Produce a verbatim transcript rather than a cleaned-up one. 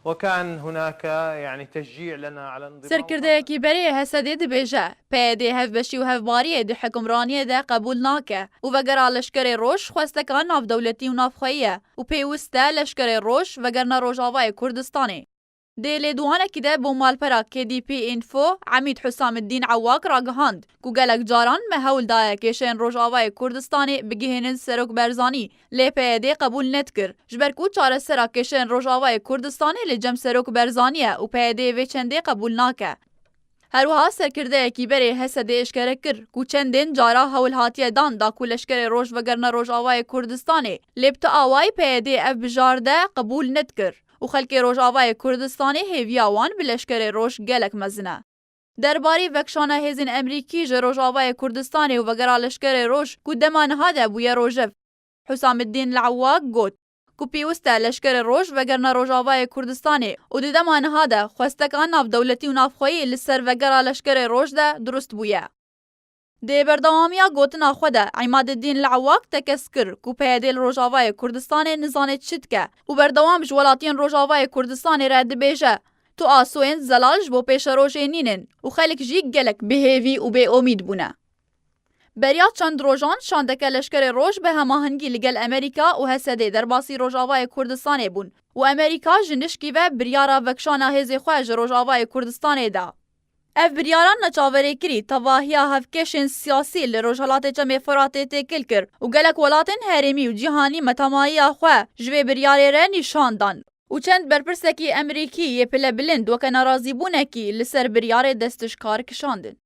وكان هناك يعني تشجيع لنا على انضمام. Serkirdeyekî berê H S D dibêje, P Y D hevbeşî û hevbariyê di hukimraniyê de qebûl nake û vegera Leşkerê Roj xwesteka navdewletî û navxweyî ye û pêwist e Leşkerê Roj vegerna Rojavayê Kurdistanê. Di lêdûanekî de bo malpera K D P Info, Emîd Husamiddîn Ewak ragihand ku gelek caran me hewl daye kêşeyên Rojavayê Kurdistanê bigihînin Serok Berzanî, lê P Y D qebûl nedikir, ji ber ku çaresera kêşeyên Rojavayê Kurdistanê li cem Serok Berzanî ye û P Y D vê çendê qebûl nake. Her wiha serkirdeyekî berê H S D eşkere kir ku çendên cara hewl hatiye dan da ku Leşkerê Roj vegerna Rojavayê Kurdistanê, lê bi tu awayî P Y D ev bijarde qebûl nedikir û xelkê Rojavayê Kurdistanê hêviya wan bi Leşkerê Roj gelek mezin e. Derbarê vekişana hêzên Emerîkî ji Rojavayê Kurdistanê û vegera Leşkerê Roj ku dema niha de bûye rojev, Husamiddîn Lewak got ku pêwist e Leşkerê Roj vegerna Rojavayê Kurdistanê û di dema niha de xwesteka navdewletî û navxweyî li ser vegera Leşkerê Roj de durust bûye. Di berdewamiya gotina xwe de Îmadiddîn Lewak tekez kir ku P Y D li Rojavayê Kurdistanê nizane çi dike û berdewam ji welatiyên Rojavayê Kurdistanê re dibêje, tu asoyên zelal ji bo pêşerojê nînin û xelk jî gelek bêhêvî û bêomîd bûne. Beriya çend rojan şandeke Leşkerê Roj bi hemahengî li gel Amerîka û H S D derbasî Rojavayê Kurdistanê bûn û Amerîka ji nişkî ve biryara vekişana hêzê xwe ji Rojavayê Kurdistanê da. Ev biryara neçaverêkirî tevahiya hevkêşên siyasî li Rojhelatê Çemê Firatê têkil kir û gelek welatên herêmî û cîhanî metemayiya xwe ji vê biryarê re nîşan dan û çend berpirsekî Amerîkî yê pilebilind weke nerazîbûnekî li ser biryarê destişkar kişandin.